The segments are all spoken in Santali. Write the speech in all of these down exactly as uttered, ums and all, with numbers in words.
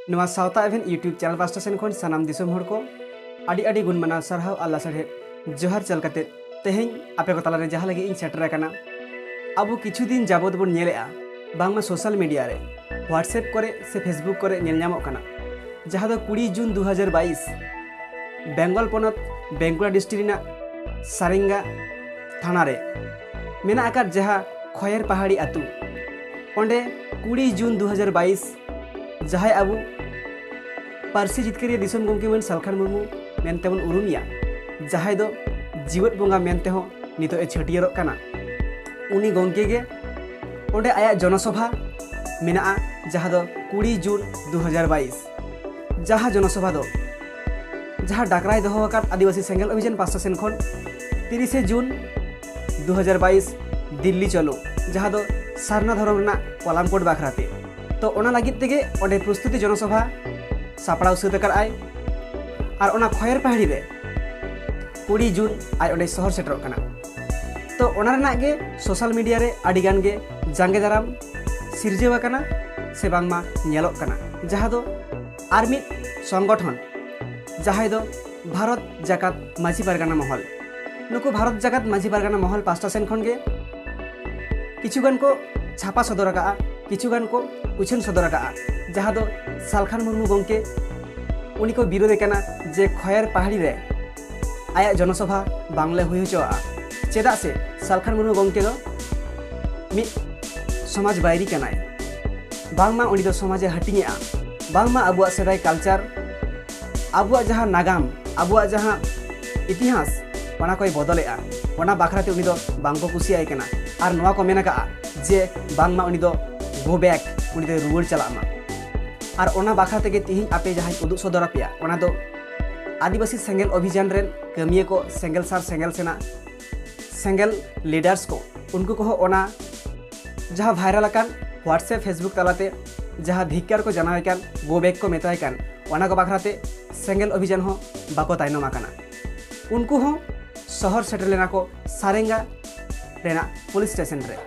ᱱᱚᱣᱟ ᱥᱟᱶᱛᱟ ᱮᱵᱷᱮᱱ YouTube ᱪᱮᱱᱮᱞ ᱯᱟᱥᱴᱟ ᱥᱮᱱ ᱠᱷᱚᱱ ᱥᱟᱱᱟᱢ ᱫᱤᱥᱚᱢ ᱦᱚᱲ ᱠᱚ ᱟᱹᱰᱤ ᱟᱹᱰᱤ ᱜᱩᱱ ᱢᱟᱱᱟᱣ ᱥᱟᱨᱦᱟᱣ ᱟᱨ ᱞᱟᱥᱟᱲᱦᱮᱫ ᱡᱚᱦᱟᱨ ᱪᱟᱞ ᱠᱟᱛᱮ, ᱛᱮᱦᱮᱧ ᱟᱯᱮ ᱠᱚ ᱛᱟᱞᱟᱨᱮ ᱡᱟᱦᱟᱸ ᱞᱟᱹᱜᱤᱫ ᱤᱧ ᱥᱮᱴᱮᱨ ᱟᱠᱟᱱᱟ, ᱟᱵᱚ ᱠᱤᱪᱷᱩ ᱫᱤᱱ ᱡᱟᱵᱚᱛ ᱵᱚᱱ ᱧᱮᱞᱮᱜᱼᱟ, ᱵᱟᱝᱢᱟ ᱥᱳᱥᱟᱞ ᱢᱤᱰᱤᱭᱟ ᱨᱮ, WhatsApp ᱠᱚᱨᱮ ᱥᱮ Facebook ᱠᱚᱨᱮ ᱧᱮᱞ ᱧᱟᱢᱚᱜ ᱠᱟᱱᱟ, ᱡᱟᱦᱟᱸ ᱫᱚ ᱠᱩᱲᱤ ᱡᱩᱱ ᱫᱩ ᱦᱟᱡᱟᱨ ᱵᱟᱭᱤᱥ ᱵᱮᱝᱜᱚᱞ ᱯᱚᱱᱚᱛ ᱵᱟᱸᱠᱩᱲᱟ ᱰᱤᱥᱴᱨᱤᱠᱴ ᱨᱮᱱᱟᱜ ᱥᱟᱨᱮᱝᱜᱟ ᱛᱷᱟᱱᱟ ᱨᱮ ᱢᱮᱱᱟᱜ ᱟᱠᱟᱫ ᱡᱟᱦᱟᱸ ᱠᱷᱚᱭᱮᱨ ᱯᱟᱦᱟᱲᱤ ᱟᱹᱛᱩ, ᱚᱸᱰᱮ ᱠᱩᱲᱤ ᱡᱩᱱ ᱫᱩ ᱦᱟᱡᱟᱨ ᱵᱟᱭᱤᱥ ᱡᱟᱦᱟᱸᱭ ᱟᱵᱚ ᱯᱟᱹᱨᱥᱤ ᱡᱤᱛᱠᱟᱹᱨᱤᱭᱟᱹ ᱫᱤᱥᱚᱢ ᱜᱚᱢᱠᱮ ᱢᱟᱹᱱ ᱥᱟᱞᱠᱷᱟᱱ ᱢᱩᱨᱢᱩ ᱢᱮᱱᱛᱮ ᱵᱚᱱ ᱩᱨᱩᱢᱮᱭᱟ, ᱡᱟᱦᱟᱸᱭ ᱫᱚ ᱡᱤᱣᱮᱫ ᱵᱚᱸᱜᱟ ᱢᱮᱱᱛᱮ ᱦᱚᱸ ᱱᱤᱛᱚᱜ ᱮ ᱪᱷᱟᱹᱴᱭᱟᱹᱨᱚᱜ ᱠᱟᱱᱟ, ᱩᱱᱤ ᱜᱚᱢᱠᱮ ᱜᱮ ᱚᱸᱰᱮ ᱟᱭᱟᱜ ᱡᱚᱱᱚᱥᱚᱵᱷᱟ ᱢᱮᱱᱟᱜᱼᱟ, ᱡᱟᱦᱟᱸ ᱫᱚ ᱠᱩᱲᱤ ᱡᱩᱱ ᱫᱩ ᱦᱟᱡᱟᱨ ᱵᱟᱭᱤᱥ, ᱡᱟᱦᱟᱸ ᱡᱚᱱᱚᱥᱚᱵᱷᱟ ᱫᱚ, ᱡᱟᱦᱟᱸ ᱰᱟᱠᱨᱟᱭ ᱫᱚᱦᱚ ᱟᱠᱟᱫ ᱟᱹᱫᱤᱵᱟᱹᱥᱤ ᱥᱮᱸᱜᱮᱞ ᱚᱵᱷᱤᱡᱟᱱ ᱯᱟᱥᱴᱟ ᱥᱮᱱ ᱠᱷᱚᱱ ᱛᱤᱨᱤᱥᱮ ᱡᱩᱱ ᱫᱩ ᱦᱟᱡᱟᱨ ᱵᱟᱭᱤᱥ ᱫᱤᱞᱞᱤ ᱪᱚᱞᱚ, ᱡᱟᱦᱟᱸ ᱫᱚ ᱥᱟᱨᱱᱟ ᱫᱷᱚᱨᱚᱢ ᱨᱮᱱᱟᱜ ᱠᱚᱞᱟᱢ ᱠᱳᱰ ᱵᱟᱠᱷᱨᱟ ᱛᱮ᱾ ᱛᱚ, ᱚᱱᱟ ᱞᱟᱹᱜᱤᱫ ᱛᱮᱜᱮ ᱚᱸᱰᱮ ᱯᱨᱚᱥᱛᱩᱛᱤ ᱡᱚᱱᱚᱥᱚᱵᱷᱟ ᱥᱟᱯᱲᱟᱣ ᱥᱟᱹᱛ ᱟᱠᱟᱫ ᱟᱭ᱾ ᱟᱨ ᱚᱱᱟ ᱠᱷᱚᱭᱮᱨ ᱯᱟᱦᱟᱲᱤ ᱨᱮ ᱠᱩᱲᱤ ᱡᱩᱱ ᱟᱡ ᱚᱸᱰᱮ ᱥᱚᱦᱚᱨ ᱥᱮᱴᱮᱨᱚᱜ ᱠᱟᱱᱟ᱾ ᱛᱚ, ᱚᱱᱟ ᱨᱮᱱᱟᱜ ᱜᱮ ᱥᱳᱥᱟᱞ ᱢᱤᱰᱤᱭᱟ ᱨᱮ ᱟᱹᱰᱤ ᱜᱟᱱ ᱜᱮ ᱡᱟᱸᱜᱮ ᱫᱟᱨᱟᱢ ᱥᱤᱨᱡᱟᱹᱣ ᱟᱠᱟᱱᱟ ᱥᱮ ᱵᱟᱝᱢᱟ ᱧᱮᱞᱚᱜ ᱠᱟᱱᱟ, ᱡᱟᱦᱟᱸ ᱫᱚ ᱟᱨ ᱢᱤᱫ ᱥᱚᱝᱜᱚᱴᱷᱚᱱ, ᱡᱟᱦᱟᱸᱭ ᱫᱚ ᱵᱷᱟᱨᱚᱛ ᱡᱟᱠᱟᱛ ᱢᱟᱹᱡᱷᱤ ᱯᱟᱨᱜᱟᱱᱟ ᱢᱚᱦᱚᱞ, ᱱᱩᱠᱩ ᱵᱷᱟᱨᱚᱛ ᱡᱟᱠᱟᱛ ᱢᱟᱹᱡᱷᱤ ᱯᱟᱨᱜᱟᱱᱟ ᱢᱚᱦᱚᱞ ᱯᱟᱥᱴᱟ ᱥᱮᱱ ᱠᱷᱚᱱ ᱜᱮ ᱠᱤᱪᱷᱩ ᱜᱟᱱ ᱠᱚ ᱪᱷᱟᱯᱟ ᱥᱚᱫᱚᱨ ᱟᱠᱟᱫᱼᱟ, ᱠᱤᱪᱷᱩ ᱜᱟᱱ ᱠᱚ ᱩᱪᱷᱟᱹᱱ ᱥᱚᱫᱚᱨ ᱟᱠᱟᱫᱼᱟ, ᱡᱟᱦᱟᱸ ᱫᱚ ᱥᱟᱞᱠᱷᱟᱱ ᱢᱩᱨᱢᱩ ᱜᱚᱢᱠᱮ ᱩᱱᱤ ᱠᱚ ᱵᱤᱨᱳᱫᱮ ᱠᱟᱱᱟ ᱡᱮ ᱠᱷᱚᱭᱮᱨ ᱯᱟᱦᱟᱲᱤ ᱨᱮ ᱟᱭᱟᱜ ᱡᱚᱱᱚᱥᱚᱵᱷᱟ ᱵᱟᱝᱞᱮ ᱦᱩᱭ ᱦᱚᱪᱚᱣᱟᱜᱼᱟ᱾ ᱪᱮᱫᱟᱜ ᱥᱮ ᱥᱟᱞᱠᱷᱟᱱ ᱢᱩᱨᱢᱩ ᱜᱚᱢᱠᱮ ᱫᱚ ᱢᱤᱫ ᱥᱚᱢᱟᱡᱽ ᱵᱟᱭᱨᱤ ᱠᱟᱱᱟᱭ, ᱵᱟᱝᱢᱟ ᱩᱱᱤ ᱫᱚ ᱥᱚᱢᱟᱡᱽ ᱮ ᱦᱟᱹᱴᱤᱧᱮᱜᱼᱟ, ᱵᱟᱝᱢᱟ ᱟᱵᱚᱣᱟᱜ ᱥᱮᱫᱟᱭ ᱠᱟᱞᱪᱟᱨ, ᱟᱵᱚᱣᱟᱜ ᱡᱟᱦᱟᱸ ᱱᱟᱜᱟᱢ, ᱟᱵᱚᱣᱟᱜ ᱡᱟᱦᱟᱸ ᱤᱛᱤᱦᱟᱥ, ᱚᱱᱟ ᱠᱚᱭ ᱵᱚᱫᱚᱞᱮᱜᱼᱟ᱾ ᱚᱱᱟ ᱵᱟᱠᱷᱨᱟ ᱛᱮ ᱩᱱᱤ ᱫᱚ ᱵᱟᱝ ᱠᱚ ᱠᱩᱥᱤᱭᱟᱭ ᱠᱟᱱᱟ᱾ ᱟᱨ ᱱᱚᱣᱟ ᱠᱚ ᱢᱮᱱ ᱟᱠᱟᱜᱼᱟ ᱡᱮ ᱵᱟᱝᱢᱟ ᱩᱱᱤ ᱫᱚ go back, ᱩᱱᱤ ᱫᱚᱭ ᱨᱩᱣᱟᱹᱲ ᱪᱟᱞᱟᱜ ᱢᱟ᱾ ᱟᱨ ᱚᱱᱟ ᱵᱟᱠᱷᱨᱟ ᱛᱮᱜᱮ ᱛᱤᱦᱤᱧ ᱟᱯᱮ ᱡᱟᱦᱟᱸᱧ ᱩᱫᱩᱜ ᱥᱚᱫᱚᱨ ᱟᱯᱮᱭᱟ, ᱚᱱᱟ ᱫᱚ ᱟᱹᱫᱤᱵᱟᱹᱥᱤ ᱥᱮᱸᱜᱮᱞ ᱚᱵᱷᱤᱡᱟᱱ ᱨᱮᱱ ᱠᱟᱹᱢᱤᱭᱟᱹ ᱠᱚ, ᱥᱮᱸᱜᱮᱞ ᱥᱟᱨ ᱥᱮᱸᱜᱮᱞ ᱥᱮᱱᱟ, ᱥᱮᱸᱜᱮᱞ leaders ᱠᱚ, ᱩᱱᱠᱩ ᱠᱚᱦᱚᱸ ᱚᱱᱟ ᱡᱟᱦᱟᱸ viral ᱟᱠᱟᱱ WhatsApp, Facebook ᱛᱟᱞᱟᱛᱮ ᱡᱟᱦᱟᱸ ᱫᱷᱤᱠᱠᱟᱨ ᱠᱚ ᱡᱟᱱᱟᱣᱮ ᱠᱟᱱ, go back ᱠᱚ ᱢᱮᱛᱟᱭ ᱠᱟᱱ, ᱚᱱᱟ ᱠᱚ ᱵᱟᱠᱷᱨᱟ ᱛᱮ ᱥᱮᱸᱜᱮᱞ ᱚᱵᱷᱤᱡᱟᱱ ᱦᱚᱸ ᱵᱟᱠᱚ ᱛᱟᱭᱱᱚᱢ ᱟᱠᱟᱱᱟ᱾ ᱩᱱᱠᱩ ᱦᱚᱸ ᱥᱚᱦᱚᱨ ᱥᱮᱴᱮᱨ ᱞᱮᱱᱟ ᱠᱚ ᱥᱟᱨᱮᱝᱜᱟ ᱨᱮᱱᱟᱜ ᱯᱩᱞᱤᱥ ᱥᱴᱮᱥᱚᱱ ᱨᱮ᱾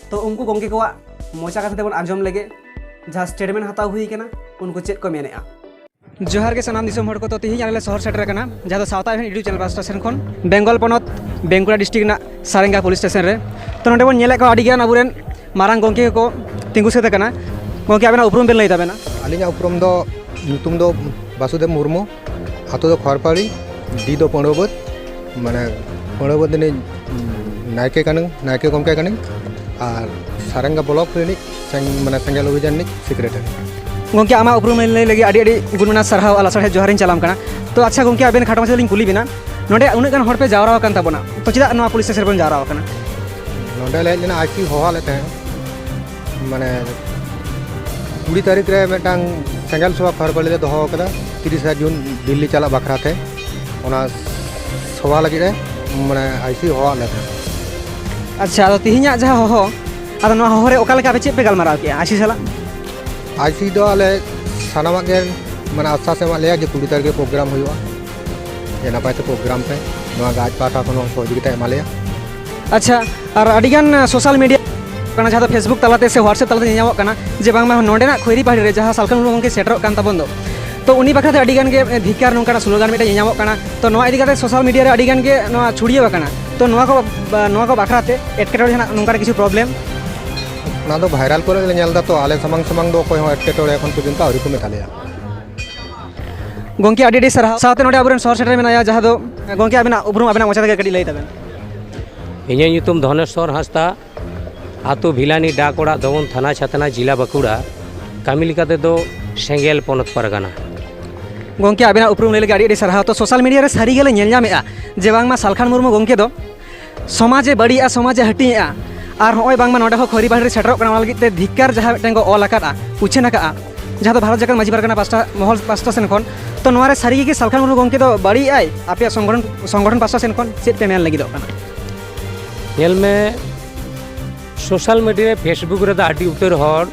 ᱛᱚ, ᱩᱱᱠᱩ ᱜᱚᱢᱠᱮ ᱠᱚᱣᱟᱜ ᱢᱚᱪᱟ ᱠᱟᱛᱷᱟ ᱛᱮᱵᱚᱱ ᱟᱸᱡᱚᱢ ᱞᱮᱜᱮ, ᱡᱟᱦᱟᱸ ᱥᱴᱮᱴᱢᱮᱱᱴ ᱦᱟᱛᱟᱣ ᱦᱩᱭ ᱠᱟᱱᱟ, ᱩᱱᱠᱩ ᱪᱮᱫ ᱠᱚ ᱢᱮᱱᱮᱫᱼᱟ? ᱡᱚᱦᱟᱨ ᱜᱮ ᱥᱟᱱᱟᱢ ᱫᱤᱥᱚᱢ ᱦᱚᱲ ᱠᱚ᱾ ᱛᱚ, ᱛᱤᱦᱤᱧ ᱟᱞᱮ ᱞᱮ ᱥᱚᱦᱚᱨ ᱥᱮᱴᱮᱨ ᱟᱠᱟᱱᱟ, ᱡᱟᱦᱟᱸ ᱫᱚ ᱥᱟᱶᱛᱟ ᱮᱵᱷᱮᱱ ᱤᱭᱩᱴᱤᱭᱩᱵᱽ ᱪᱮᱱᱮᱞ ᱯᱟᱥᱴᱟ ᱥᱮᱱ ᱠᱷᱚᱱ ᱵᱮᱝᱜᱚᱞ ᱯᱚᱱᱚᱛ ᱵᱮᱝᱠᱩᱲᱟ ᱰᱤᱥᱴᱨᱤᱠᱴ ᱨᱮᱱᱟᱜ ᱥᱟᱨᱮᱝᱜᱟ ᱯᱩᱞᱤᱥ ᱥᱴᱮᱥᱚᱱ ᱨᱮ᱾ ᱛᱚ, ᱱᱚᱰᱮ ᱵᱚᱱ ᱧᱮᱞᱮᱫ ᱠᱚᱣᱟ ᱟᱹᱰᱤ ᱜᱟᱱ ᱟᱵᱚᱨᱮᱱ ᱢᱟᱨᱟᱝ ᱜᱚᱢᱠᱮ ᱠᱚᱠᱚ ᱛᱤᱸᱜᱩ ᱥᱟᱹᱛ ᱟᱠᱟᱱᱟ᱾ ᱜᱚᱢᱠᱮ, ᱟᱵᱮᱱᱟᱜ ᱩᱯᱨᱩᱢ ᱵᱮᱱ ᱞᱟᱹᱭ ᱛᱟᱵᱮᱱᱟ? ᱟᱹᱞᱤᱧᱟᱜ ᱩᱯᱨᱩᱢ ᱫᱚ, ᱧᱩᱛᱩᱢ ᱫᱚ ᱵᱟᱥᱩᱫᱮᱵ ᱢᱩᱨᱢᱩ, ᱟᱹᱛᱩ ᱫᱚ ᱠᱷᱚᱨᱯᱟᱲᱤ, ᱰᱤ ᱫᱚ ᱯᱟᱹᱲᱣᱟᱹᱵᱟᱹᱫᱽ, ᱢᱟᱱᱮ ᱯᱟᱹᱲᱣᱟᱹᱵᱟᱹᱫᱽ ᱨᱤᱱᱤᱡ ᱱᱟᱭᱠᱮ ᱠᱟᱹᱱᱟᱹᱧ, ᱱᱟᱭᱠᱮ ᱜᱚᱢᱠᱮ ᱠᱟᱹᱱᱟᱹᱧ, ᱟᱨ ᱥᱟᱨᱮᱝᱜᱟ ᱵᱞᱚᱠ ᱨᱤᱱᱤᱡ ᱥᱮᱝ-, ᱢᱟᱱᱮ ᱥᱮᱸᱜᱮᱞ ᱚᱵᱷᱤᱡᱟᱱ ᱨᱤᱱᱤᱡ ᱥᱮᱠᱨᱮᱴᱟᱨᱤ᱾ ᱜᱚᱢᱠᱮ, ᱟᱢᱟᱜ ᱩᱯᱨᱩᱢ ᱞᱟᱹᱭ ᱞᱟᱹᱜᱤᱫ ᱟᱹᱰᱤ ᱟᱹᱰᱤ ᱜᱩᱱ ᱢᱟᱱᱟᱣ ᱥᱟᱨᱦᱟᱣ ᱟᱨ ᱞᱟᱥᱟᱲᱦᱮᱫ ᱡᱚᱦᱟᱨᱤᱧ ᱪᱟᱞᱟᱢ ᱠᱟᱱᱟ᱾ ᱛᱚ ᱟᱪᱪᱷᱟ ᱜᱚᱢᱠᱮ, ᱟᱵᱮᱱ ᱠᱷᱟᱴᱚ ᱢᱟᱪᱷᱟ ᱛᱮᱞᱤᱧ ᱠᱩᱞᱤ ᱵᱮᱱᱟ, ᱱᱚᱰᱮ ᱩᱱᱟᱹᱜ ᱜᱟᱱ ᱦᱚᱲ ᱯᱮ ᱡᱟᱣᱨᱟ ᱟᱠᱟᱱ ᱛᱟᱵᱚᱱᱟ, ᱛᱚ ᱪᱮᱫᱟᱜ ᱱᱚᱣᱟ ᱯᱩᱞᱤᱥ ᱥᱴᱮᱥᱚᱱ ᱨᱮᱵᱚᱱ ᱡᱟᱣᱨᱟ ᱟᱠᱟᱱᱟ? ᱱᱚᱰᱮ ᱞᱮ ᱦᱮᱡ ᱞᱮᱱᱟ, ᱟᱭᱥᱤ ᱦᱚᱦᱚᱣᱟᱫ ᱞᱮ ᱛᱟᱦᱮᱸᱫ, ᱢᱟᱱᱮ ᱠᱩᱲᱤ ᱛᱟᱹᱨᱤᱠᱷ ᱨᱮ ᱢᱤᱫᱴᱟᱝ ᱥᱮᱸᱜᱮᱞ ᱥᱚᱵᱷᱟ ᱠᱷᱚᱨᱯᱟᱲᱤ ᱞᱮ ᱫᱚᱦᱚ ᱟᱠᱟᱫᱟ, ᱛᱤᱨᱤᱥᱟ ᱡᱩᱱ ᱫᱤᱞᱞᱤ ᱪᱟᱞᱟᱜ ᱵᱟᱠᱷᱨᱟ ᱛᱮ᱾ ᱚᱱᱟ ᱥᱚᱵᱷᱟ ᱞᱟᱹᱜᱤᱫ ᱮ, ᱢᱟᱱᱮ ᱟᱭᱥᱤ ᱦᱚᱦᱚᱣᱟᱫ ᱞᱮ ᱛᱟᱦᱮᱸᱫ᱾ ᱟᱪᱪᱷᱟ, ᱟᱫᱚ ᱛᱤᱦᱤᱧᱟᱜ ᱡᱟᱦᱟᱸ ᱦᱚᱦᱚ, ᱟᱫᱚ ᱱᱚᱣᱟ ᱦᱚᱦᱚ ᱨᱮ ᱚᱠᱟ ᱞᱮᱠᱟ ᱟᱯᱮ ᱪᱮᱫ ᱯᱮ ᱜᱟᱞᱢᱟᱨᱟᱣ ᱠᱮᱜᱼᱟ ᱟᱭᱥᱤ ᱥᱟᱞᱟᱜ? ᱟᱭᱥᱤ ᱫᱚ ᱟᱞᱮ ᱥᱟᱱᱟᱢᱟᱜ ᱜᱮ, ᱢᱟᱱᱮ, ᱟᱥᱥᱟᱥ ᱮ ᱮᱢᱟᱫ ᱞᱮᱭᱟ ᱡᱮ ᱠᱩᱲᱤ ᱛᱟᱹᱨᱤᱠᱷ ᱨᱮ ᱯᱨᱳᱜᱨᱟᱢ ᱦᱩᱭᱩᱜᱼᱟ, ᱡᱮ ᱱᱟᱯᱟᱭ ᱛᱮ ᱯᱨᱳᱜᱨᱟᱢ ᱯᱮ, ᱱᱚᱣᱟ ᱜᱮ ᱟᱡ ᱯᱟᱦᱴᱟ ᱠᱷᱚᱱ ᱦᱚᱸ ᱥᱚᱦᱚᱡᱳᱜᱤᱛᱟᱭ ᱮᱢᱟ ᱞᱮᱭᱟ᱾ ᱟᱪᱪᱷᱟ, ᱟᱨ ᱟᱹᱰᱤᱜᱟᱱ ᱥᱳᱥᱟᱞ ᱢᱤᱰᱤᱭᱟ ᱠᱟᱱᱟ, ᱡᱟᱦᱟᱸ ᱫᱚ Facebook ᱛᱟᱞᱟᱛᱮ ᱥᱮ WhatsApp ᱛᱟᱞᱟᱛᱮ ᱧᱮᱞ ᱧᱟᱢᱚᱜ ᱠᱟᱱᱟ ᱡᱮ ᱵᱟᱝᱢᱟ ᱱᱚᱰᱮᱱᱟᱜ ᱠᱷᱚᱭᱨᱤ ᱯᱟᱦᱟᱲᱤ ᱨᱮ ᱡᱟᱦᱟᱸ ᱥᱟᱞᱠᱷᱟᱱ ᱢᱩᱨᱢᱩ ᱜᱚᱢᱠᱮ ᱥᱮᱴᱮᱨᱚᱜ ᱠᱟᱱ ᱛᱟᱵᱚᱱ ᱫᱚ, ᱛᱚ ᱩᱱᱤ ᱵᱟᱠᱷᱨᱟ ᱛᱮ ᱟᱹᱰᱤᱜᱟᱱ ᱜᱮ ᱫᱷᱤᱠᱠᱟᱨ ᱱᱚᱝᱠᱟᱱᱟᱜ ᱥᱞᱳᱜᱟᱱ ᱢᱤᱫᱴᱮᱱ ᱧᱮᱞ ᱧᱟᱢᱚᱜ ᱠᱟᱱᱟ᱾ ᱛᱚ ᱱᱚᱣᱟ ᱤᱫᱤ ᱠᱟᱛᱮ ᱥᱳᱥᱟᱞ ᱢᱤᱰᱤᱭᱟ ᱨᱮ ᱟᱹᱰᱤᱜᱟᱱ ᱜᱮ ᱱᱚᱣᱟ ᱪᱷᱩᱲᱭᱟᱹᱣ ᱟᱠᱟᱱᱟ᱾ ᱛᱚ ᱱᱚᱣᱟ ᱠᱚ, ᱱᱚᱣᱟ ᱠᱚ ᱵᱟᱠᱷᱨᱟ ᱛᱮ ᱮᱴᱠᱮᱴᱚᱬᱮ ᱡᱟᱦᱟᱱᱟᱜ ᱱᱚᱝᱠᱟᱱᱟᱜ ᱠᱤᱪᱷᱩ ᱯᱨᱚᱵᱞᱮᱢ? ᱚᱱᱟ ᱫᱚ ᱵᱷᱟᱭᱨᱟᱞ ᱠᱚᱨᱮ ᱞᱮ ᱧᱮᱞ ᱮᱫᱟ, ᱛᱚ ᱟᱞᱮ ᱥᱟᱢᱟᱝ ᱥᱟᱢᱟᱝ ᱫᱚ ᱚᱠᱚᱭ ᱦᱚᱸ ᱮᱴᱠᱮᱴᱚᱬᱮ ᱮᱠᱷᱚᱱ ᱯᱚᱨᱡᱚᱱᱛᱚ ᱟᱹᱣᱨᱤ ᱠᱚ ᱢᱮᱛᱟ ᱞᱮᱭᱟ᱾ ᱜᱚᱢᱠᱮ, ᱟᱹᱰᱤ ᱟᱹᱰᱤ ᱥᱟᱨᱦᱟᱣ᱾ ᱥᱟᱶᱛᱮ ᱱᱚᱰᱮ ᱟᱵᱚᱨᱮᱱ ᱥᱚᱦᱚᱨ ᱥᱮᱴᱮᱨ ᱢᱮᱱᱟᱭᱟ, ᱡᱟᱦᱟᱸ ᱫᱚ, ᱜᱚᱢᱠᱮ, ᱟᱵᱮᱱᱟᱜ ᱩᱯᱨᱩᱢ ᱟᱵᱮᱱᱟᱜ ᱢᱚᱪᱟ ᱛᱮᱜᱮ ᱠᱟᱹᱴᱤᱡ ᱞᱟᱹᱭ ᱛᱟᱵᱮᱱ᱾ ᱤᱧᱟᱹᱜ ᱧᱩᱛᱩᱢ ᱫᱷᱚᱱᱮᱥᱣᱚᱨ ᱦᱟᱸᱥᱫᱟ, ᱟᱛᱳ ᱵᱷᱤᱞᱟᱱᱤ, ᱰᱟᱠ ᱚᱲᱟᱜ ᱫᱚᱢᱚᱱ, ᱛᱷᱟᱱᱟ ᱪᱷᱟᱛᱱᱟ, ᱡᱮᱞᱟ ᱵᱟᱸᱠᱩᱲᱟ, ᱠᱟᱹᱢᱤ ᱞᱮᱠᱟ ᱛᱮᱫᱚ ᱥᱮᱸᱜᱮᱞ ᱯᱚᱱᱚᱛ ᱯᱟᱨᱜᱟᱱᱟ᱾ ᱜᱚᱢᱠᱮ, ᱟᱵᱮᱱᱟᱜ ᱩᱯᱨᱩᱢ ᱞᱟᱹᱭ ᱞᱟᱹᱜᱤᱫ ᱟᱹᱰᱤ ᱟᱹᱰᱤ ᱥᱟᱨᱦᱟᱣ᱾ ᱛᱚ ᱥᱳᱥᱟᱞ ᱢᱤᱰᱤᱭᱟ ᱨᱮ ᱥᱟᱹᱨᱤ ᱜᱮᱞᱮ ᱧᱮᱞ ᱧᱟᱢᱮᱫᱼᱟ ᱡᱮ ᱵᱟᱝᱢᱟ ᱥᱟᱞᱠᱷᱟᱱ ᱢᱩᱨᱢᱩ ᱜᱚᱢᱠᱮ ᱫᱚ ᱥᱚᱢᱟᱡᱽ ᱮ ᱵᱟᱹᱲᱤᱡᱼᱟ, ᱥᱚᱢᱟᱡᱽ ᱮ ᱦᱟᱹᱴᱤᱧᱮᱜᱼᱟ, ᱟᱨ ᱦᱚᱸᱜᱼᱚᱭ ᱵᱟᱝᱢᱟ ᱱᱚᱰᱮ ᱦᱚᱸ ᱠᱷᱚᱭᱨᱤ ᱯᱟᱦᱟᱲᱤ ᱨᱮ ᱥᱮᱴᱮᱨᱚᱜ ᱠᱟᱱᱟ, ᱚᱱᱟ ᱞᱟᱹᱜᱤᱫ ᱛᱮ ᱫᱷᱤᱠᱠᱟᱨ ᱡᱟᱦᱟᱸ ᱢᱤᱫᱴᱮᱱ ᱠᱚ ᱚᱞ ᱟᱠᱟᱫᱼᱟ, ᱩᱪᱷᱟᱹᱱ ᱟᱠᱟᱫᱼᱟ, ᱡᱟᱦᱟᱸ ᱫᱚ ᱵᱷᱟᱨᱚᱛ ᱡᱟᱠᱟᱛ ᱢᱟᱹᱡᱷᱤ ᱯᱟᱨᱜᱟᱱᱟ ᱯᱟᱥᱴᱟ, ᱢᱚᱦᱚᱞ ᱯᱟᱥᱴᱟ ᱥᱮᱱ ᱠᱷᱚᱱ᱾ ᱛᱚ ᱱᱚᱣᱟ ᱨᱮ ᱥᱟᱹᱨᱤ ᱜᱮ ᱥᱟᱞᱠᱷᱟᱱ ᱢᱩᱨᱢᱩ ᱜᱚᱢᱠᱮ ᱫᱚ ᱵᱟᱹᱲᱤᱡ ᱟᱭ? ᱟᱯᱮᱭᱟᱜ ᱥᱚᱝᱜᱚᱴᱷᱚᱱ, ᱥᱚᱝᱜᱚᱴᱷᱚᱱ ᱯᱟᱥᱴᱟ ᱥᱮᱱ ᱠᱷᱚᱱ ᱪᱮᱫ ᱯᱮ ᱢᱮᱱ ᱞᱟᱹᱜᱤᱫᱚᱜ ᱠᱟᱱᱟ? ᱧᱮᱞ ᱢᱮ, ᱥᱳᱥᱟᱞ ᱢᱤᱰᱤᱭᱟ ᱨᱮ, Facebook ᱨᱮᱫᱚ ᱟᱹᱰᱤ ᱩᱛᱟᱹᱨ ᱦᱚᱲ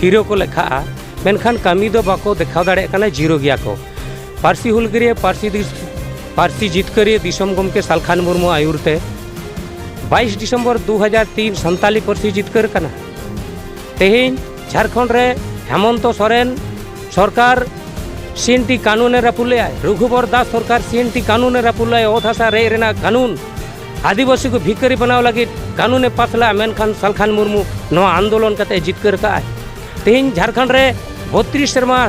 ᱦᱤᱨᱳ ᱠᱚ ᱞᱮᱠᱷᱟᱜᱼᱟ, ᱢᱮᱱᱠᱷᱟᱱ ᱠᱟᱹᱢᱤ ᱫᱚ ᱵᱟᱠᱚ ᱫᱮᱠᱷᱟᱣ ᱫᱟᱲᱮᱭᱟᱜ ᱠᱟᱱᱟ, ᱡᱤᱨᱳ ᱜᱮᱭᱟ ᱠᱚ᱾ ᱯᱟᱹᱨᱥᱤ ᱦᱩᱞᱜᱟᱹᱨᱤᱭᱟᱹ, ᱯᱟᱹᱨᱥᱤ ᱫᱤᱥ-, ᱯᱟᱹᱨᱥᱤ ᱡᱤᱛᱠᱟᱹᱨᱤᱭᱟᱹ ᱫᱤᱥᱚᱢ ᱜᱚᱢᱠᱮ ᱥᱟᱞᱠᱷᱟᱱ ᱢᱩᱨᱢᱩ ᱟᱹᱭᱩᱨ ᱛᱮ ᱵᱟᱭᱤᱥ ᱰᱤᱥᱮᱢᱵᱚᱨ ᱫᱩ ᱦᱟᱡᱟᱨ ᱛᱤᱱ ᱥᱟᱱᱛᱟᱞᱤ ᱯᱟᱹᱨᱥᱤ ᱡᱤᱛᱠᱟᱹᱨ ᱠᱟᱱᱟ᱾ ᱛᱮᱦᱮᱧ ᱡᱷᱟᱲᱠᱷᱚᱸᱰ ᱨᱮ ᱦᱮᱢᱚᱱᱛᱚ ᱥᱚᱨᱮᱱ ᱥᱚᱨᱠᱟᱨ ᱥᱤ ᱮᱱ ᱴᱤ ᱠᱟᱹᱱᱩᱱᱮ ᱨᱟᱹᱯᱩᱫ ᱞᱮᱫᱟᱭ, ᱨᱚᱜᱷᱩᱵᱚᱨ ᱫᱟᱥ ᱥᱚᱨᱠᱟᱨ ᱥᱤ ᱮᱱ ᱴᱤ ᱠᱟᱹᱱᱩᱱᱮ ᱨᱟᱹᱯᱩᱫ ᱞᱮᱫᱟᱭ, ᱚᱛ ᱦᱟᱥᱟ ᱨᱮᱡ ᱨᱮᱱᱟᱜ ᱠᱟᱹᱱᱩᱱ, ᱟᱹᱫᱤᱵᱟᱹᱥᱤ ᱠᱚ ᱵᱷᱤᱠᱟᱹᱨᱤ ᱵᱮᱱᱟᱣ ᱞᱟᱹᱜᱤᱫ ᱠᱟᱹᱱᱩᱱᱮ ᱯᱟᱥ ᱞᱮᱫᱟ, ᱢᱮᱱᱠᱷᱟᱱ ᱥᱟᱞᱠᱷᱟᱱ ᱢᱩᱨᱢᱩ ᱱᱚᱣᱟ ᱟᱱᱫᱳᱞᱚᱱ ᱠᱟᱛᱮ ᱡᱤᱛᱠᱟᱹᱨ ᱠᱟᱜᱼᱟᱭ᱾ ᱛᱮᱦᱮᱧ ᱡᱷᱟᱲᱠᱷᱚᱸᱰ ᱨᱮ ᱵᱚᱛᱛᱨᱤᱥ ᱥᱮᱨᱢᱟ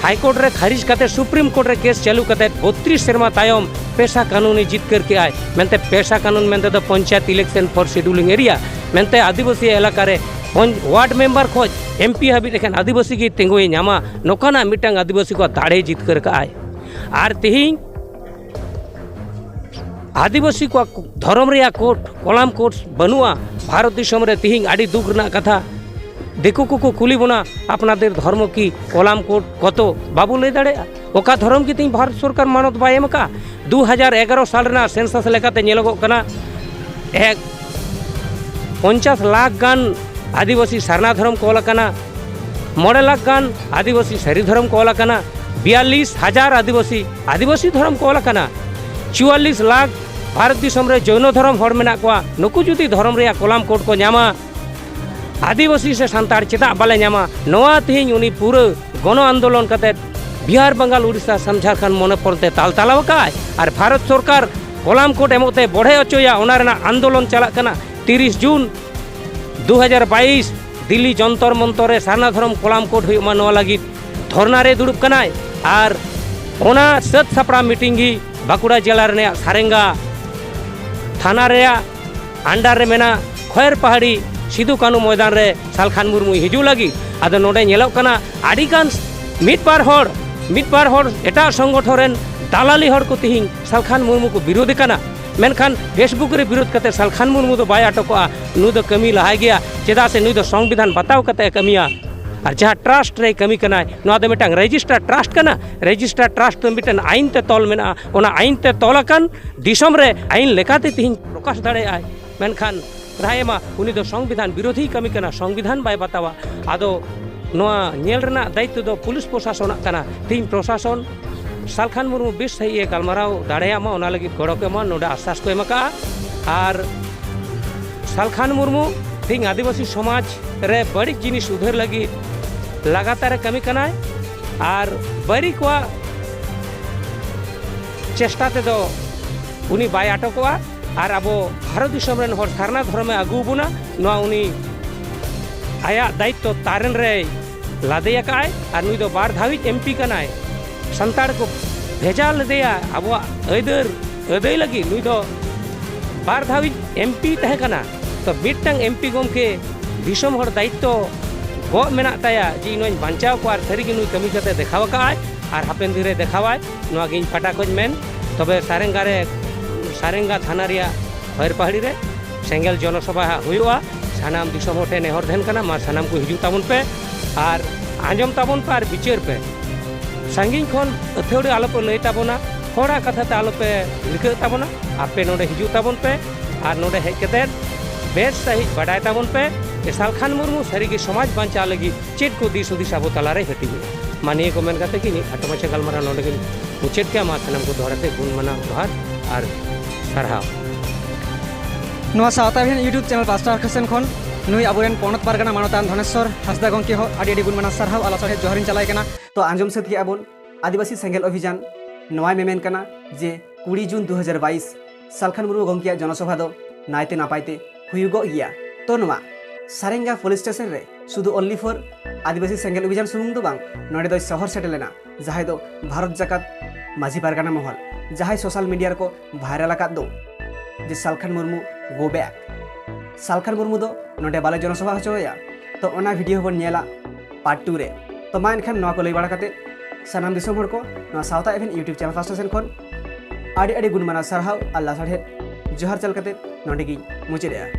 ᱦᱟᱭᱠᱳᱨᱴ ᱨᱮ ᱠᱷᱟᱹᱨᱤᱡ ᱠᱟᱛᱮ ᱥᱩᱯᱨᱤᱢ ᱠᱳᱨᱴ ᱨᱮ ᱠᱮᱥ ᱪᱟᱹᱞᱩ ᱠᱟᱛᱮ ᱵᱚᱛᱛᱨᱤᱥ ᱥᱮᱨᱢᱟ ᱛᱟᱭᱚᱢ ᱯᱮᱥᱟ ᱠᱟᱹᱱᱩᱱᱮ ᱡᱤᱛᱠᱟᱹᱨ ᱠᱮᱜᱼᱟᱭ᱾ ᱢᱮᱱᱛᱮ ᱯᱮᱥᱟ ᱠᱟᱹᱱᱩᱱ ᱢᱮᱱᱛᱮ ᱫᱚ panchayat election for scheduling area, ᱢᱮᱱᱛᱮ ᱟᱹᱫᱤᱵᱟᱹᱥᱤ ᱮᱞᱟᱠᱟ ᱨᱮ ᱯᱚᱧ-, ward member ᱠᱷᱚᱱ ᱮᱢ ᱯᱤ ᱦᱟᱹᱵᱤᱡ ᱮᱠᱷᱮᱱ ᱟᱹᱫᱤᱵᱟᱹᱥᱤ ᱜᱮ ᱛᱤᱸᱜᱩᱭ ᱧᱟᱢᱟ, ᱱᱚᱝᱠᱟᱱᱟᱜ ᱢᱤᱫᱴᱟᱝ ᱟᱹᱫᱤᱵᱟᱹᱥᱤ ᱠᱚᱣᱟᱜ ᱫᱟᱲᱮ ᱡᱤᱛᱠᱟᱹᱨ ᱠᱟᱜᱼᱟᱭ᱾ ᱟᱨ ᱛᱮᱦᱮᱧ ᱟᱹᱫᱤᱵᱟᱹᱥᱤ ᱠᱚᱣᱟᱜ ᱫᱷᱚᱨᱚᱢ ᱨᱮᱭᱟᱜ ᱠᱳᱰ, ᱠᱚᱞᱟᱢ ᱠᱳᱰ ᱵᱟᱹᱱᱩᱜᱼᱟ ᱵᱷᱟᱨᱚᱛ ᱫᱤᱥᱚᱢ ᱨᱮ᱾ ᱛᱮᱦᱮᱧ ᱟᱹᱰᱤ ᱫᱩᱠ ᱨᱮᱱᱟᱜ ᱠᱟᱛᱷᱟ, ᱫᱤᱠᱩ ᱠᱚᱠᱚ ᱠᱩᱞᱤ ᱵᱚᱱᱟ, "ᱟᱯᱱᱟᱨᱫᱮᱨ ᱫᱷᱚᱨᱢᱚ ᱠᱤ ᱠᱚᱞᱟᱢ ᱠᱳᱰ ᱠᱚᱛᱚ?" ᱵᱟᱵᱚ ᱞᱟᱹᱭ ᱫᱟᱲᱮᱭᱟᱜᱼᱟ᱾ ᱚᱠᱟ ᱫᱷᱚᱨᱚᱢ ᱜᱮ ᱛᱮᱦᱮᱧ ᱵᱷᱟᱨᱚᱛ ᱥᱚᱨᱠᱟᱨ ᱢᱟᱱᱚᱛ ᱵᱟᱭ ᱮᱢ ᱟᱠᱟᱫᱼᱟ᱾ ᱫᱩ ᱦᱟᱡᱟᱨ ᱮᱜᱟᱨᱚ ᱥᱟᱞ ᱨᱮᱱᱟᱜ ᱥᱮᱱᱥᱟᱥ ᱞᱮᱠᱟᱛᱮ ᱧᱮᱞᱚᱜᱚᱜ ᱠᱟᱱᱟ, ᱮᱠ ᱯᱚᱧᱪᱟᱥ ᱞᱟᱠᱷ ᱜᱟᱱ ᱟᱹᱫᱤᱵᱟᱹᱥᱤ ᱥᱟᱨᱱᱟ ᱫᱷᱚᱨᱚᱢ ᱠᱚ ᱚᱞ ᱟᱠᱟᱱᱟ, ᱢᱚᱬᱮ ᱞᱟᱠᱷ ᱜᱟᱱ ᱟᱹᱫᱤᱵᱟᱹᱥᱤ ᱥᱟᱹᱨᱤ ᱫᱷᱚᱨᱚᱢ ᱠᱚ ᱚᱞ ᱟᱠᱟᱱᱟ, ᱵᱤᱭᱟᱞᱞᱤᱥ ᱦᱟᱡᱟᱨ ᱟᱹᱫᱤᱵᱟᱹᱥᱤ ᱟᱹᱫᱤᱵᱟᱹᱥᱤ ᱫᱷᱚᱨᱚᱢ ᱠᱚ ᱚᱞ ᱟᱠᱟᱱᱟ, ᱪᱩᱣᱟᱞᱞᱤᱥ ᱞᱟᱠᱷ ᱵᱷᱟᱨᱚᱛ ᱫᱤᱥᱚᱢ ᱨᱮ ᱡᱚᱭᱱᱚ ᱫᱷᱚᱨᱚᱢ ᱦᱚᱲ ᱢᱮᱱᱟᱜ ᱠᱚᱣᱟ᱾ ᱱᱩᱠᱩ ᱡᱩᱫᱤ ᱫᱷᱚᱨᱚᱢ ᱨᱮᱭᱟᱜ ᱠᱚᱞᱟᱢ ᱠᱳᱰ ᱠᱚ ᱧᱟᱢᱟ, ᱟᱹᱫᱤᱵᱟᱹᱥᱤ ᱥᱮ ᱥᱟᱱᱛᱟᱲ ᱪᱮᱫᱟᱜ ᱵᱟᱞᱮ ᱧᱟᱢᱟ? ᱱᱚᱣᱟ ᱛᱮᱦᱮᱧ ᱩᱱᱤ ᱯᱩᱨᱟᱹ ᱜᱚᱱᱚ ᱟᱱᱫᱳᱞᱚᱱ ᱠᱟᱛᱮ ᱵᱤᱦᱟᱨ, ᱵᱟᱝᱜᱟᱞ, ᱩᱲᱤᱥᱥᱟ, ᱟᱥᱟᱢ, ᱡᱷᱟᱲᱠᱷᱚᱸᱰ ᱢᱚᱱᱮ ᱯᱚᱨᱛᱮ ᱛᱟᱞ ᱛᱟᱞᱟᱣ ᱟᱠᱟᱫᱼᱟᱭ᱾ ᱟᱨ ᱵᱷᱟᱨᱚᱛ ᱥᱚᱨᱠᱟᱨ ᱠᱚᱞᱟᱢ ᱠᱳᱰ ᱮᱢᱚᱜ ᱛᱮ ᱵᱚᱲᱦᱮ ᱦᱚᱪᱚᱭᱟ, ᱚᱱᱟ ᱨᱮᱱᱟᱜ ᱟᱱᱫᱳᱞᱚᱱ ᱪᱟᱞᱟᱜ ᱠᱟᱱᱟ᱾ ᱛᱤᱨᱤᱥ ᱡᱩᱱ ᱫᱩ ᱦᱟᱡᱟᱨ ᱵᱟᱭᱤᱥ ᱫᱤᱞᱞᱤ ᱡᱚᱱᱛᱚᱨ ᱢᱚᱱᱛᱚᱨ ᱨᱮ ᱥᱟᱨᱱᱟ ᱫᱷᱚᱨᱚᱢ ᱠᱚᱞᱟᱢ ᱠᱳᱰ ᱦᱩᱭᱩᱜ ᱢᱟ, ᱱᱚᱣᱟ ᱞᱟᱹᱜᱤᱫ ᱫᱷᱚᱨᱱᱟ ᱨᱮ ᱫᱩᱲᱩᱵ ᱠᱟᱱᱟᱭ᱾ ᱟᱨ ᱚᱱᱟ ᱥᱟᱹᱛ ᱥᱟᱯᱲᱟᱣ ᱢᱤᱴᱤᱝ ᱜᱮ ᱵᱟᱸᱠᱩᱲᱟ ᱡᱮᱞᱟ ᱨᱮᱱᱟᱜ ᱥᱟᱨᱮᱝᱜᱟ ᱛᱷᱟᱱᱟ ᱨᱮᱭᱟᱜ under ᱨᱮ ᱢᱮᱱᱟᱜ ᱠᱷᱚᱭᱮᱨ ᱯᱟᱦᱟᱲᱤ ᱥᱤᱫᱩ ᱠᱟᱹᱱᱩ ᱢᱚᱭᱫᱟᱱ ᱨᱮ ᱥᱟᱞᱠᱷᱟᱱ ᱢᱩᱨᱢᱩᱭ ᱦᱤᱡᱩᱜ ᱞᱟᱹᱜᱤᱫ᱾ ᱟᱫᱚ ᱱᱚᱰᱮ ᱧᱮᱞᱚᱜ ᱠᱟᱱᱟ, ᱟᱹᱰᱤᱜᱟᱱ ᱢᱤᱫ ᱵᱟᱨ ᱦᱚᱲ, ᱢᱤᱫ ᱵᱟᱨ ᱦᱚᱲ ᱮᱴᱟᱜ ᱥᱚᱝᱜᱚᱴᱷᱚᱱ ᱨᱮᱱ ᱫᱟᱞᱟᱞᱤ ᱦᱚᱲ ᱠᱚ ᱛᱤᱦᱤᱧ ᱥᱟᱞᱠᱷᱟᱱ ᱢᱩᱨᱢᱩ ᱠᱚ ᱵᱤᱨᱳᱫᱮ ᱠᱟᱱᱟ᱾ ᱢᱮᱱᱠᱷᱟᱱ Facebook ᱨᱮ ᱵᱤᱨᱳᱫ ᱠᱟᱛᱮ ᱥᱟᱞᱠᱷᱟᱱ ᱢᱩᱨᱢᱩ ᱫᱚ ᱵᱟᱭ ᱟᱴᱚᱠᱚᱜᱼᱟ᱾ ᱱᱩᱭ ᱫᱚ ᱠᱟᱹᱢᱤ ᱞᱟᱦᱟᱭ ᱜᱮᱭᱟ, ᱪᱮᱫᱟᱜ ᱥᱮ ᱱᱩᱭ ᱫᱚ ᱥᱚᱝᱵᱤᱫᱷᱟᱱ ᱵᱟᱛᱟᱣ ᱠᱟᱛᱮ ᱮ ᱠᱟᱹᱢᱤᱭᱟ᱾ ᱟᱨ ᱡᱟᱦᱟᱸ trust ᱨᱮᱭ ᱠᱟᱹᱢᱤ ᱠᱟᱱᱟᱭ, ᱱᱚᱣᱟ ᱫᱚ ᱢᱤᱫᱴᱟᱝ register trust ᱠᱟᱱᱟ᱾ Register trust ᱫᱚ ᱢᱤᱫᱴᱟᱝ ᱟᱹᱭᱤᱱ ᱛᱮ ᱛᱚᱞ ᱢᱮᱱᱟᱜᱼᱟ᱾ ᱚᱱᱟ ᱟᱹᱭᱤᱱ ᱛᱮ ᱛᱚᱞ ᱟᱠᱟᱱ ᱫᱤᱥᱚᱢ ᱨᱮ ᱟᱹᱭᱤᱱ ᱞᱮᱠᱟᱛᱮ ᱛᱤᱦᱤᱧ ᱯᱨᱚᱠᱟᱥ ᱫᱟᱲᱮᱭᱟᱜᱼᱟᱭ᱾ ᱢᱮᱱᱠᱷᱟᱱ ᱨᱟᱭ ᱮᱢᱟ, ᱩᱱᱤ ᱫᱚ ᱥᱚᱝᱵᱤᱫᱷᱟᱱ ᱵᱤᱨᱳᱫᱷᱤᱭ ᱠᱟᱹᱢᱤ ᱠᱟᱱᱟ, ᱥᱚᱝᱵᱤᱫᱷᱟᱱ ᱵᱟᱭ ᱵᱟᱛᱟᱣᱟ᱾ ᱟᱫᱚ ᱱᱚᱣᱟ ᱧᱮᱞ ᱨᱮᱱᱟᱜ ᱫᱟᱭᱤᱛᱛᱚ ᱫᱚ ᱯᱩᱞᱤᱥ ᱯᱨᱚᱥᱟᱥᱚᱱᱟᱜ ᱠᱟᱱᱟ᱾ ᱛᱮᱦᱮᱧ ᱯᱨᱚᱥᱟᱥᱚᱱ ᱥᱟᱞᱠᱷᱟᱱ ᱢᱩᱨᱢᱩ ᱵᱮᱥ ᱥᱟᱺᱦᱤᱡ ᱮ ᱜᱟᱞᱢᱟᱨᱟᱣ ᱫᱟᱲᱮᱭᱟᱜ ᱢᱟ, ᱚᱱᱟ ᱞᱟᱹᱜᱤᱫ ᱜᱚᱲᱚ ᱠᱚ ᱮᱢᱟ, ᱱᱚᱰᱮ ᱟᱥᱥᱟᱥ ᱠᱚ ᱮᱢ ᱟᱠᱟᱫᱼᱟ᱾ ᱟᱨ ᱥᱟᱞᱠᱷᱟᱱ ᱢᱩᱨᱢᱩ ᱛᱮᱦᱮᱧ ᱟᱹᱫᱤᱵᱟᱹᱥᱤ ᱥᱚᱢᱟᱡᱽ ᱨᱮ ᱵᱟᱹᱲᱤᱡ ᱡᱤᱱᱤᱥ ᱩᱫᱷᱟᱹᱨ ᱞᱟᱹᱜᱤᱫ ᱞᱟᱜᱟᱛᱟᱨᱮ ᱠᱟᱹᱢᱤ ᱠᱟᱱᱟᱭ᱾ ᱟᱨ ᱵᱟᱹᱨᱤ ᱠᱚᱣᱟᱜ ᱪᱮᱥᱴᱟ ᱛᱮᱫᱚ ᱩᱱᱤ ᱵᱟᱭ ᱟᱴᱚᱠᱚᱜᱼᱟ᱾ ᱟᱨ ᱟᱵᱚ ᱵᱷᱟᱨᱚᱛ ᱫᱤᱥᱚᱢ ᱨᱮᱱ ᱦᱚᱲ ᱥᱟᱨᱱᱟ ᱫᱷᱚᱨᱚᱢᱮ ᱟᱹᱜᱩ ᱵᱚᱱᱟ, ᱱᱚᱣᱟ ᱩᱱᱤ ᱟᱭᱟᱜ ᱫᱟᱭᱤᱛᱛᱚ ᱛᱟᱨᱮᱱ ᱨᱮᱭ ᱞᱟᱫᱮ ᱟᱠᱟᱫᱼᱟᱭ᱾ ᱟᱨ ᱱᱩᱭ ᱫᱚ ᱵᱟᱨ ᱫᱷᱟᱣᱤᱡ ᱮᱢᱯᱤ ᱠᱟᱱᱟᱭ᱾ ᱥᱟᱱᱛᱟᱲ ᱠᱚ ᱵᱷᱮᱡᱟ ᱞᱮᱫᱮᱭᱟ ᱟᱵᱚᱣᱟᱜ ᱟᱹᱭᱫᱟᱹᱨ ᱟᱹᱫᱟᱹᱭ ᱞᱟᱹᱜᱤᱫ᱾ ᱱᱩᱭ ᱫᱚ ᱵᱟᱨ ᱫᱷᱟᱣᱤᱡ ᱮᱢᱯᱤ ᱛᱟᱦᱮᱸ ᱠᱟᱱᱟ᱾ ᱛᱚ ᱢᱤᱫᱴᱟᱝ ᱮᱢᱯᱤ ᱜᱚᱢᱠᱮ ᱫᱤᱥᱚᱢ ᱦᱚᱲ ᱫᱟᱭᱤᱛᱛᱚ ᱜᱚᱜ ᱢᱮᱱᱟᱜ ᱛᱟᱭᱟ ᱡᱮ ᱤᱧ ᱱᱚᱣᱟᱧ ᱵᱟᱧᱪᱟᱣ ᱠᱚᱣᱟ, ᱟᱨ ᱥᱟᱹᱨᱤᱜᱮ ᱱᱩᱭ ᱠᱟᱹᱢᱤ ᱠᱟᱛᱮ ᱫᱮᱠᱷᱟᱣ ᱟᱠᱟᱫᱼᱟᱭ ᱟᱨ ᱦᱟᱯᱮᱱ ᱫᱤᱱ ᱨᱮ ᱫᱮᱠᱷᱟᱣᱟᱭ᱾ ᱱᱚᱣᱟ ᱜᱮ ᱤᱧ ᱯᱟᱦᱴᱟ ᱠᱷᱚᱱ ᱢᱮᱱ᱾ ᱛᱚᱵᱮ ᱥᱟᱨᱮᱝᱜᱟ ᱨᱮ, ᱥᱟᱨᱮᱝᱜᱟ ᱛᱷᱟᱱᱟ ᱨᱮᱭᱟᱜ ᱦᱚᱭᱨ ᱯᱟᱦᱟᱲᱤ ᱨᱮ ᱥᱮᱸᱜᱮᱞ ᱡᱚᱱᱚᱥᱚᱵᱷᱟ ᱦᱟᱸᱜ ᱦᱩᱭᱩᱜᱼᱟ᱾ ᱥᱟᱱᱟᱢ ᱫᱤᱥᱚᱢ ᱦᱚᱲ ᱴᱷᱮᱱ ᱱᱮᱦᱚᱨ ᱛᱟᱦᱮᱱ ᱠᱟᱱᱟ, ᱢᱟ ᱥᱟᱱᱟᱢ ᱠᱚ ᱦᱤᱡᱩᱜ ᱛᱟᱵᱚᱱ ᱯᱮ ᱟᱨ ᱟᱸᱡᱚᱢ ᱛᱟᱵᱚᱱ ᱯᱮ ᱟᱨ ᱵᱤᱪᱟᱹᱨ ᱯᱮ᱾ ᱥᱟᱺᱜᱤᱧ ᱠᱷᱚᱱ ᱟᱹᱛᱷᱟᱹᱣᱲᱤ ᱟᱞᱚᱯᱮ ᱞᱟᱹᱭ ᱛᱟᱵᱚᱱᱟ, ᱦᱚᱲᱟᱜ ᱠᱟᱛᱷᱟ ᱛᱮ ᱟᱞᱚᱯᱮ ᱦᱤᱨᱠᱟᱹᱜ ᱛᱟᱵᱚᱱᱟ᱾ ᱟᱯᱮ ᱱᱚᱰᱮ ᱦᱤᱡᱩᱜ ᱛᱟᱵᱚᱱ ᱯᱮ ᱟᱨ ᱱᱚᱰᱮ ᱦᱮᱡ ᱠᱟᱛᱮᱫ ᱵᱮᱥ ᱥᱟᱺᱦᱤᱡ ᱵᱟᱰᱟᱭ ᱛᱟᱵᱚᱱ ᱯᱮ ᱡᱮ ᱥᱟᱞᱠᱷᱟᱱ ᱢᱩᱨᱢᱩ ᱥᱟᱹᱨᱤᱜᱮ ᱥᱚᱢᱟᱡᱽ ᱵᱟᱧᱪᱟᱣ ᱞᱟᱹᱜᱤᱫ ᱪᱮᱫ ᱠᱚ ᱫᱤᱥ ᱦᱩᱫᱤᱥ ᱟᱵᱚ ᱛᱟᱞᱟᱨᱮ ᱦᱟᱹᱴᱤᱧ ᱮᱫᱟ᱾ ᱢᱟ ᱱᱤᱭᱟᱹ ᱠᱚ ᱢᱮᱱ ᱠᱟᱛᱮ ᱜᱮ ᱤᱧᱟᱹᱜ ᱠᱷᱟᱴᱚ ᱢᱟᱪᱷᱟ ᱜᱟᱞᱢᱟᱨᱟᱣ ᱱᱚᱰᱮ ᱜᱤᱧ ᱢᱩᱪᱟᱹᱫ ᱠᱮᱜᱼᱟ᱾ ᱢᱟ ᱥᱟᱱᱟᱢ ᱠᱚ ᱫᱚᱦᱲᱟ ᱛᱮ ᱜᱩᱱ ᱢᱟᱱᱟᱣ ᱡᱚᱦᱟᱨ ᱟᱨ ᱥᱟᱨᱦᱟᱣ᱾ ᱱᱚᱣᱟ ᱥᱟᱶᱛᱟ ᱵᱤᱦᱤᱱ YouTube ᱪᱮᱱᱮᱞ ᱯᱟᱥᱴᱟ ᱯᱟᱦᱴᱟ ᱥᱮᱱ ᱠᱷᱚᱱ ᱱᱩᱭ ᱟᱵᱚᱨᱮᱱ ᱯᱚᱱᱚᱛ ᱯᱟᱨᱜᱟᱱᱟ ᱢᱟᱱᱚᱛᱟᱱ ᱫᱷᱚᱱᱮᱥᱣᱚᱨ ᱦᱟᱸᱥᱫᱟ ᱜᱚᱢᱠᱮ ᱦᱚᱸ ᱟᱹᱰᱤ ᱟᱹᱰᱤ ᱜᱩᱱ ᱢᱟᱱᱟᱣ ᱥᱟᱨᱦᱟᱣ ᱟᱨ ᱞᱟᱥᱟᱲᱦᱮᱫ ᱡᱚᱦᱟᱨᱤᱧ ᱪᱟᱞᱟᱭ ᱠᱟᱱᱟ᱾ ᱛᱚ ᱟᱸᱡᱚᱢ ᱥᱟᱹᱛ ᱠᱮᱜᱼᱟ ᱵᱚᱱ ᱟᱹᱫᱤᱵᱟᱹᱥᱤ ᱥᱮᱸᱜᱮᱞ ᱚᱵᱷᱤᱡᱟᱱ ᱱᱚᱣᱟᱭ ᱢᱮᱢᱮᱱ ᱠᱟᱱᱟ ᱡᱮ ᱠᱩᱲᱤ ᱡᱩᱱ ᱫᱩ ᱦᱟᱡᱟᱨ ᱵᱟᱭᱤᱥ ᱥᱟᱞᱠᱷᱟᱱ ᱢᱩᱨᱢᱩ ᱜᱚᱢᱠᱮᱭᱟᱜ ᱡᱚᱱᱚᱥᱚᱵᱷᱟ ᱫᱚ ᱱᱟᱭᱛᱮ ᱱᱟᱯᱟᱭ ᱛᱮ ᱦᱩᱭᱩᱜᱚᱜ ᱜᱮᱭᱟ᱾ ᱛᱚ ᱱᱚᱣᱟ ᱥᱟᱨᱮᱝᱜᱟ ᱯᱩᱞᱤᱥ ᱥᱴᱮᱥᱚᱱ ᱨᱮ ᱥᱩᱫᱷᱩ only for ᱟᱹᱫᱤᱵᱟᱹᱥᱤ ᱥᱮᱸᱜᱮᱞ ᱚᱵᱷᱤᱡᱟᱱ ᱥᱩᱢᱩᱝ ᱫᱚ ᱵᱟᱝ, ᱱᱚᱰᱮ ᱫᱚᱭ ᱥᱚᱦᱚᱨ ᱥᱮᱴᱮᱨ ᱞᱮᱱᱟ, ᱡᱟᱦᱟᱸᱭ ᱫᱚ ᱵᱷᱟᱨᱚᱛ ᱡᱟᱠᱟᱛ ᱢᱟᱹᱡᱷᱤ ᱯᱟᱨᱜᱟᱱᱟ ᱢᱚᱦᱚᱞ, ᱡᱟᱦᱟᱸᱭ ᱥᱳᱥᱟᱞ ᱢᱤᱰᱤᱭᱟ ᱨᱮᱠᱚ ᱵᱷᱟᱭᱨᱟᱞ ᱟᱠᱟᱫ ᱫᱚ ᱡᱮ ᱥᱟᱞᱠᱷᱟᱱ ᱢᱩᱨᱢᱩ go back᱾ ᱥᱟᱞᱠᱷᱟᱱ ᱢᱩᱨᱢᱩ ᱫᱚ ᱱᱚᱰᱮ ᱵᱟᱞᱮ ᱡᱚᱱᱚᱥᱚᱵᱷᱟ ᱦᱚᱪᱚᱣᱟᱭᱟ᱾ ᱛᱚ ᱚᱱᱟ ᱵᱷᱤᱰᱤᱭᱳ ᱦᱚᱸᱵᱚᱱ ᱧᱮᱞᱟ ᱯᱟᱨᱴ ᱴᱩ ᱨᱮ᱾ ᱛᱚ ᱢᱟ ᱮᱱᱠᱷᱟᱱ ᱱᱚᱣᱟ ᱠᱚ ᱞᱟᱹᱭ ᱵᱟᱲᱟ ᱠᱟᱛᱮ ᱥᱟᱱᱟᱢ ᱫᱤᱥᱚᱢ ᱦᱚᱲ ᱠᱚ ᱱᱚᱣᱟ ᱥᱟᱶᱛᱟ ᱮᱵᱷᱮᱱ YouTube ᱪᱮᱱᱮᱞ ᱯᱟᱥᱴᱟ ᱥᱮᱱ ᱠᱷᱚᱱ ᱟᱹᱰᱤ ᱟᱹᱰᱤ ᱜᱩᱱ ᱢᱟᱱᱟᱣ ᱥᱟᱨᱦᱟᱣ ᱟᱨ ᱞᱟᱥᱟᱲᱦᱮᱫ ᱡᱚᱦᱟᱨ ᱪᱟᱞ ᱠᱟᱛᱮ ᱱᱚᱰᱮ ᱜᱤᱧ ᱢᱩᱪᱟᱹᱫᱮᱜᱼᱟ᱾